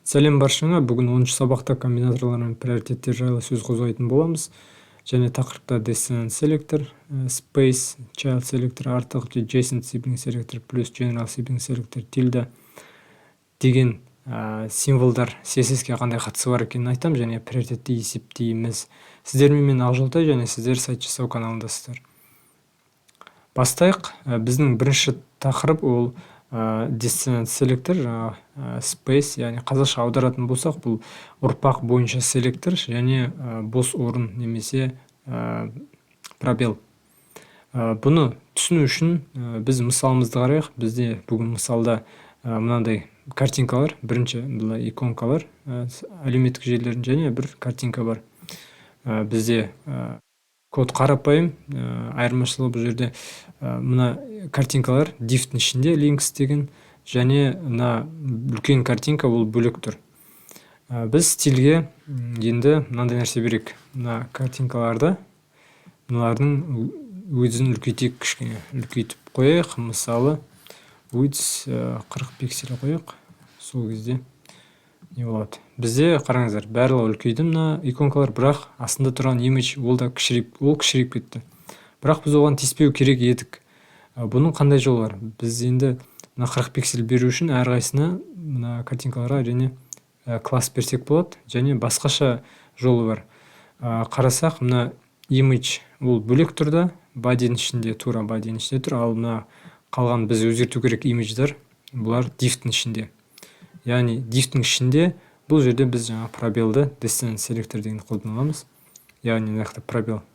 Сәлем баршаңа! Бүгін 10-сабақта комбинаторлар мен приоритеттер жайлы сөз қозғайтын боламыз. Және тақырыпта descendant selector, space, child selector, артық, adjacent sibling selector плюс general sibling selector, тильда деген символдар CSS-ке қандай қатысы бар екенін айтамын және приоритетті есептейміз. Сіздермен мен, Ақжолтай, және сіздер сайт жасау каналындасыздар. Бастайық. Біздің бірінші тақырып ол descendant selector, жаңағы space, яғни қазақша аударатын болсақ, бұл ұрпақ бойынша селектор және бос орын немесе пробел. Бұны түсіну үшін біз мысалымызды қарайық. Бізде бүгін мысалда мынандай картинкалар: бірінші былай иконкалар әлеуметтік желілердің және бір картинка бар. Бізде код қарапайым, айырмашылығы бұл жерде мына картинкалар div-тің ішінде, links деген, және мына үлкен картинка ол бөлек тұр. Біз стильге енді мынандай нәрсе берейік: мына картинкаларды, мыналардың өзін үлкейтейік, кішкене үлкейтіп қояйық. Мысалы, width 40 пиксель қояйық. Сол кезде не болады бізде? Қараңыздар, барлығы үлкейді мына иконкалар, бірақ астында тұрған image ол да кішірейіп, ол кішірейіп кетті. Бірақ біз оған тиіспеу керек едік. Бұның қандай жолы бар? Біз енді мына 40 пиксель беру үшін әрқайсысына, мына картинкаларға, әрине, класс берсек болады және басқаша жолы бар. Қарасақ, мына image ол бөлек тұр да, body-дің ішінде, тура body-дің ішінде тұр. Ал мына қалған біз өзгерту керек имидждер, бұлар div-тің ішінде, яғни div-тің ішінде. Бұл жерде біз жаңа пробелді, descendant selector дегенді қолдана аламыз, яғни мына жақта пробел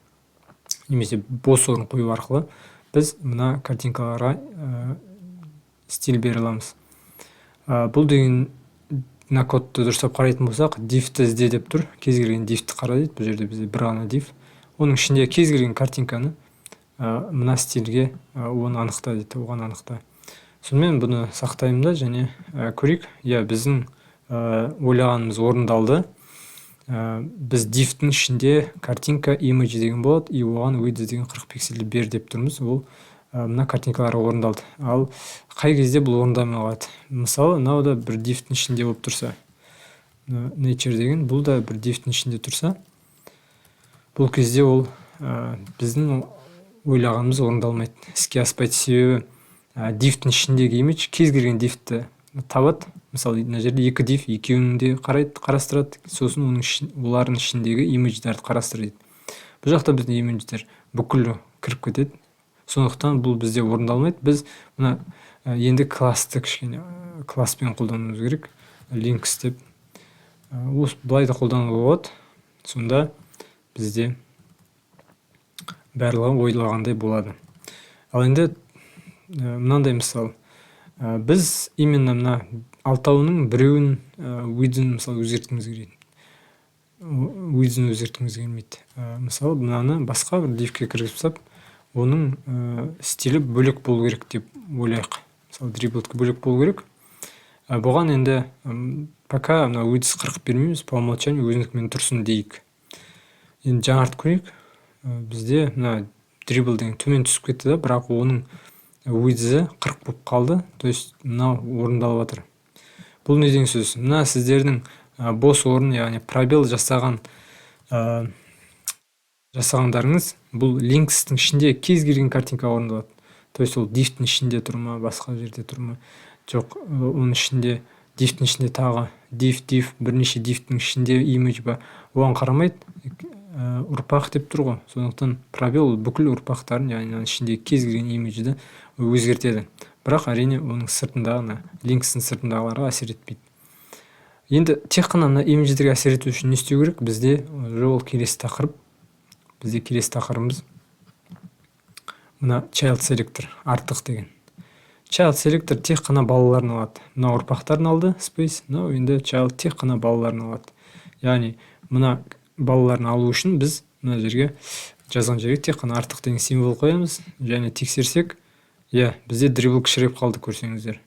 немесе бос орын қою арқылы біз мына картинкаларға стиль бере аламыз. Бұл деген мына кодты дұрыстап қарайтын болсақ, div-ті ізде деп тұр, кез келген div-ті қара дейді. Бұл жерде бізде бір ғана div, оның ішінде кез келген картинканы мына стильге оны анықта дейді, оған анықта. Сонымен бұны сақтаймын да және көрейік. Иә, біздің ойлағанымыз орындалды. Біз div-тің ішінде картинка image деген болады и оған width деген 40 пиксельді бер деп тұрмыз. Ол мына картинкалар орындалды. Ал қай кезде бұл орындалмай қалады? Мысалы, мынау да бір div-тің ішінде болып тұрса, nature деген, бұл да бір div-тің ішінде тұрса, бұл кезде ол біздің ойлағанымыз орындалмайды, іске аспайды. Себебі div-тің ішіндегі image кез келген div-ті табады. Мысалы, мына жерде екі div, екеуін де қарайды, қарастырады, сосын оның олардың ішіндегі имидждерді қарастыр дейді. Бұл жақта біздің имидждер бүкіл кіріп кетеді, сондықтан бұл бізде орындалмайды. Біз мына енді классты кішкене класспен қолдануымыз керек, links деп. Осы былай да қолдануға болады. Сонда бізде барлығы ойлағандай болады. Ал енді мынандай мысал: біз именно мына алтауының біреуін, width-ін, мысалы, өзгерткіміз келеді, width-ін өзгерткіміз келмейді. Мысалы, мынаны басқа бір div-ке кіргізіп тастап, оның стилі бөлек болу керек деп ойлайық. Мысалы, dribble бөлек болу керек. Бұған енді пока мына width 40 бермейміз, по умолчанию өзінікімен тұрсын дейік. Енді жаңартып көрейік. Бізде мына dribble деген төмен түсіп кетті да, бірақ оның width 40 болып қалды, то есть мынау орындалып жатыр. Бұл не деген сөз? Мына сіздердің бос орын, яғни пробел жасағандарыңыз бұл links-тің ішінде кез келген картинка орындалады. То есть ол div-тің ішінде тұр ма, басқа жерде тұр ма, жоқ, оның ішінде, div-тің ішінде тағы div, div, бірнеше div-тің ішінде image ба, оған қарамайды. Ұрпақ деп тұр ғой, сондықтан пробел бүкіл ұрпақтарын, яғни мынаның ішіндегі кез келген имиджді өзгертеді. Бірақ, әрине, оның сыртындағы, мына links-тің сыртындағыларға әсер етпейді. Енді тек қана мына имидждерге әсер ету үшін не істеу керек бізде? Уже ол келесі тақырып. Бізде келесі тақырыбымыз мына child selector, артық деген. Child selector тек қана балаларын алады. Мына ұрпақтарын алды space, мынау енді child тек қана балаларын алады. Яғни мына балаларын алу үшін біз мына жерге, жазған жерге тек қана артық деген символ қоямыз және тексерсек, иә, бізде dribble кішірейіп қалды, көрсеңіздер.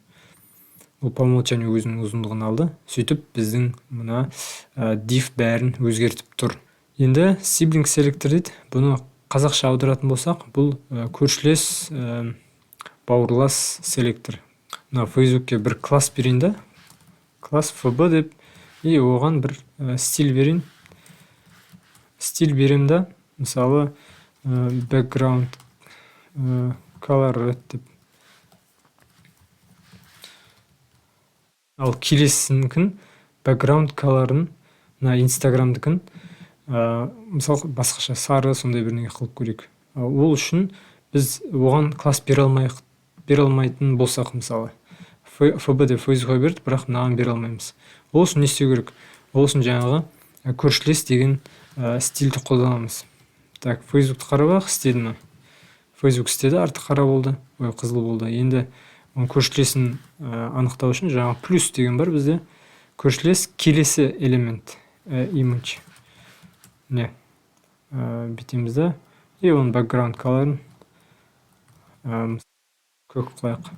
Ол по умолчанию өзінің ұзындығын алды. Сөйтіп біздің мына div бәрін өзгертіп тұр. Енді sibling selector дейді. Бұны қазақша аударатын болсақ, бұл көршілес, бауырлас селектор. Мына Фейсбукке бір класс берейін да, Класс fb деп, и оған бір стиль берейін. Стиль беремін да, мысалы, background color red деп. Ал келесінікін background color'ын, мына Инстаграмдікін, мысалы, басқаша сары, сондай бірдеңе қылып көрейік. Ол үшін біз оған класс бере алмайтын болсақ, мысалы, FB деп Фейсбукқа бердік, бірақ мынаған бере алмаймыз. Ол үшін не істеу керек? Ол үшін жаңағы көршілес деген стильді қолданамыз. Так, Фейсбукты қарап алайық, істеді ме? Фейсбук істеді, арты қара болды, ой, қызыл болды. Енді оның көршілесін анықтау үшін жаңағы плюс деген бар бізде. Көршілес келесі элемент, image. Не, бүйтеміз да, и оның background color'ын көк қылайық.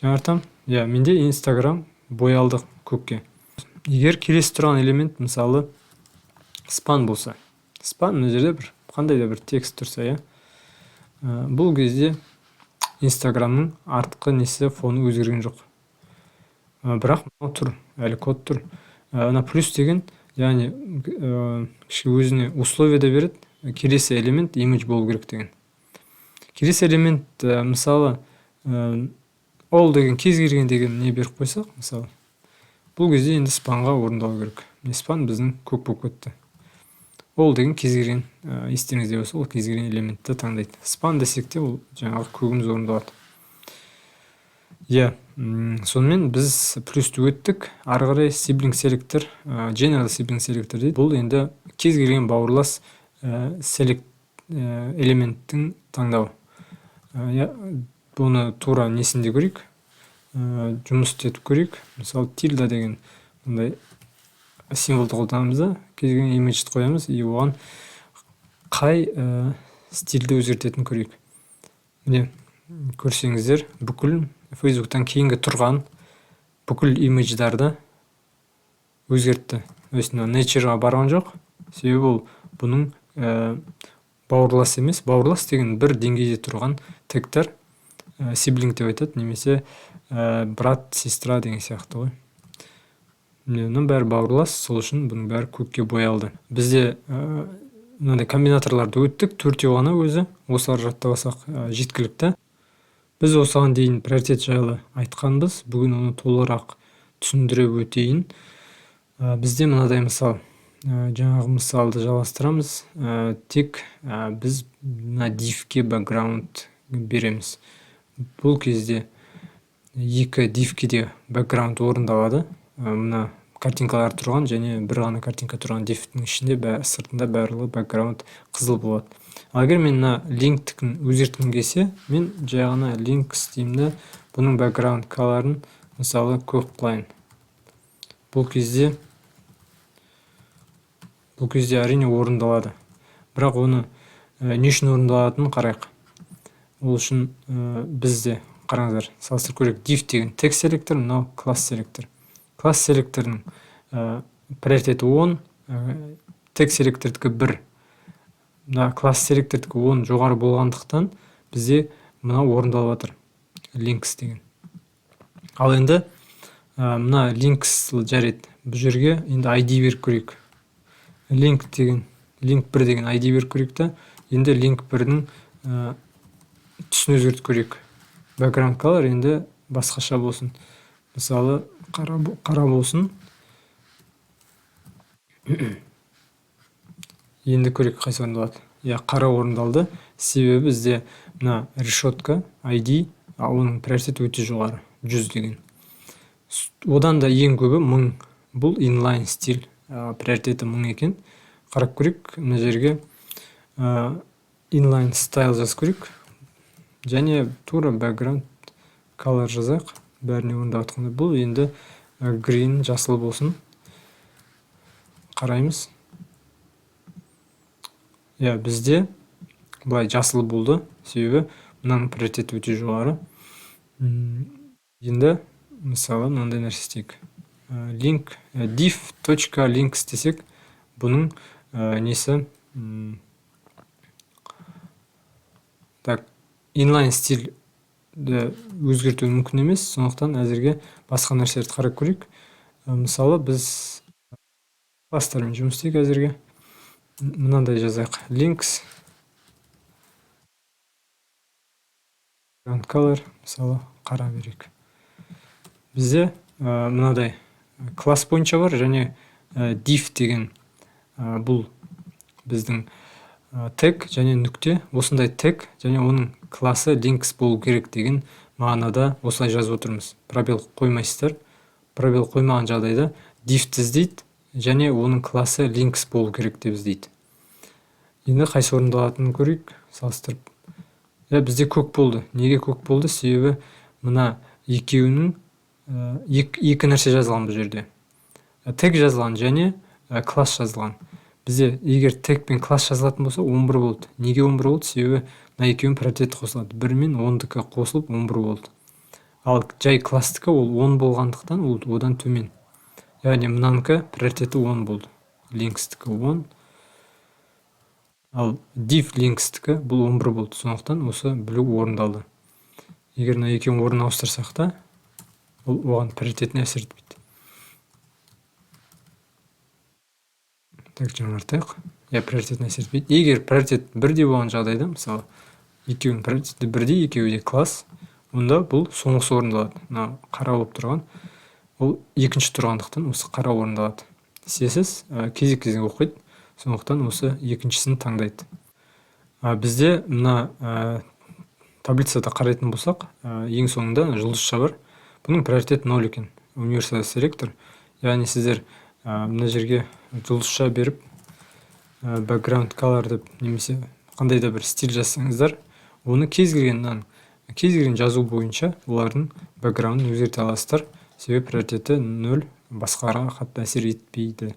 Жаңартам. Иә, менде Инстаграм боялды көкке. Егер келесі тұрған элемент, мысалы, спан болса, спан мына жерде бір қандай да бір текст тұрса, иә, бұл кезде Инстаграмның артқы несі, фоны өзгерген жоқ. Бірақ мынау тұр, әлі код тұр. Мына плюс деген, яғни, кішкене өзіне условие да береді, келесі элемент image болу керек деген. Келесі элемент, мысалы, all деген кез келген деген не беріп қойсақ, мысалы, бұл кезде енді спанға орындалу керек. Міне, спан біздің көк болып кетті. All деген кез келген, естеріңізде болса, ол кез келген элементті таңдайды. Спан десек те, ол жаңағы көгіміз орындалады. Иә, сонымен біз плюсті өттік. Ары қарай sibling selector, general sibling selector дейді. Бұл енді кез келген бауырлас, select, элементтің таңдауы. Иә, бұны тура несінде көрейік, жұмыс істетіп көрейік. Мысалы, тильда деген мындай символды қолданамыз да, кез келген имиджді қоямыз, и оған қай стильді өзгертетінін көрейік. Міне, көрсеңіздер, бүкіл Фейсбуктан кейінгі тұрған бүкіл имидждарды өзгертті. То есть мына Nature'ға барған жоқ, себебі ол бұның бауырлас емес. Бауырлас деген бір деңгейде тұрған тегтер, сиблинг деп айтады, немесе брат, сестра деген сияқты ғой. Міне, мынаның бәрі бауырлас, сол үшін бұның бәрі көкке боялды. Бізде мынандай комбинаторларды өттік, төртеу ғана өзі, осылар жаттап алсақ, жеткілікті. Біз осыған дейін приоритет жайлы айтқанбыз, бүгін оны толығырақ түсіндіре өтейін. Бізде мынадай мысал, жаңағы мысалды жалғастырамыз, тек біз мына дивке бэкграунд береміз. Бұл кезде екі дивке де бэкграунд орындалады. Мына картинкалар тұрған және бір ғана картинка тұрған дивтің ішінде, сыртында барлығы бэкграунд қызыл болады. Ал егер мен мына линктікін өзгерткім келсе, мен жай ғана линк істеймін де, бұның бэкграунд колорын, мысалы, көк қылайын. Бұл кезде әрине орындалады. Бірақ оны не үшін орындалатынын қарайық. Ол үшін бізде, қараңыздар, салыстырып көрейік. Div деген текст селектор, мынау класс селектор. Класс селекторының приоритеті 10, текст селектордікі 1. Мына класс селектордікі 10 жоғары болғандықтан бізде мынау орындалып жатыр. Links деген. Ал енді мына links жарайды. Бұл жерге енді ID беріп көрейік. Link деген, link 1 деген ID беріп көрейік та, енді link 1-дің түсін өзгертіп көрейік. Background color енді басқаша болсын. Мысалы, қара болсын. Енді көрейік, қайсы орындалады. Иә, қара орындалды. Себебі бізде мына решетка ID, оның приоритеті өте жоғары, 100 деген. Одан да ең көбі 1000. Бұл inline стиль, приоритеті 1000 екен. Қарап көрейік, мына жерге inline style жазып көрейік. Және тура background color жазайық. Бәріне орындап жатқанда бұл енді green, жасыл болсын. Қараймыз. Иә, бізде былай жасыл болды, себебі мынаның приоритеті өте жоғары. Енді мысалы мынандай нәрсе істейік. Link, div точка links десек, бұның несі, так, inline стиль Өзгерту мүмкін емес, сондықтан әзірге басқа нәрселерді қарап көрейік. Мысалы, біз класстармен жұмыс істейік әзірге. Мынандай жазайық: links background color, мысалы, қара берейік. Бізде мынадай класс бойынша бар және div деген, бұл біздің тег және нүкте, осындай тег және оның классы links болу керек деген мағынада осылай жазып отырмыз. Пробел қоймайсыздар. Пробел қоймаған жағдайда divті іздейді және оның классы links болу керек деп іздейді. Енді қайсы орындалатынын көрейік салыстырып. Иә, бізде көк болды. Неге көк болды? Себебі мына екеуінің екі нәрсе жазылған. Бұл жерде тег жазылған және класс жазылған. Бізде егер тег пен класс жазылатын болса, 11 болды. Неге 11 болды? Себебі мына екеуінің приоритеті қосылады: 1 мен 10-дікі қосылып, 11 болды. Ал жай класстікі ол 10 болғандықтан, ол одан төмен, яғни мынанікі приоритеті 10 болды, links-тікі 10, ал div links-тікі бұл 11 болды. Сондықтан осы blue орындалды. Егер мына екеуінің орнын ауыстырсақ та, ол оған приоритетіне әсер етпейді. Так, жаңартайық. Иә, приоритетіне әсер етпейді. Егер приоритет бірдей болған жағдайда, мысалы, екеуінің приоритеті бірдей, екеуі де класс, онда бұл соңғысы орындалады. Мына қара болып тұрған, ол екінші тұрғандықтан, осы қара орындалады. CSS кезек кезек оқиды, сондықтан осы екіншісін таңдайды. Бізде мына таблицада қарайтын болсақ, ең соңында жұлдызша бар, бұның приоритеті ноль екен, универсал селектор. Яғни сіздер мына жерге жұлдызша беріп, background color деп немесе қандай да бір стиль жазсаңыздар, оны кез келген кез келген жазу бойынша олардың бэкграундын өзгерте аласыздар, себебі приоритеті нөл, басқаларға қатты әсер етпейді.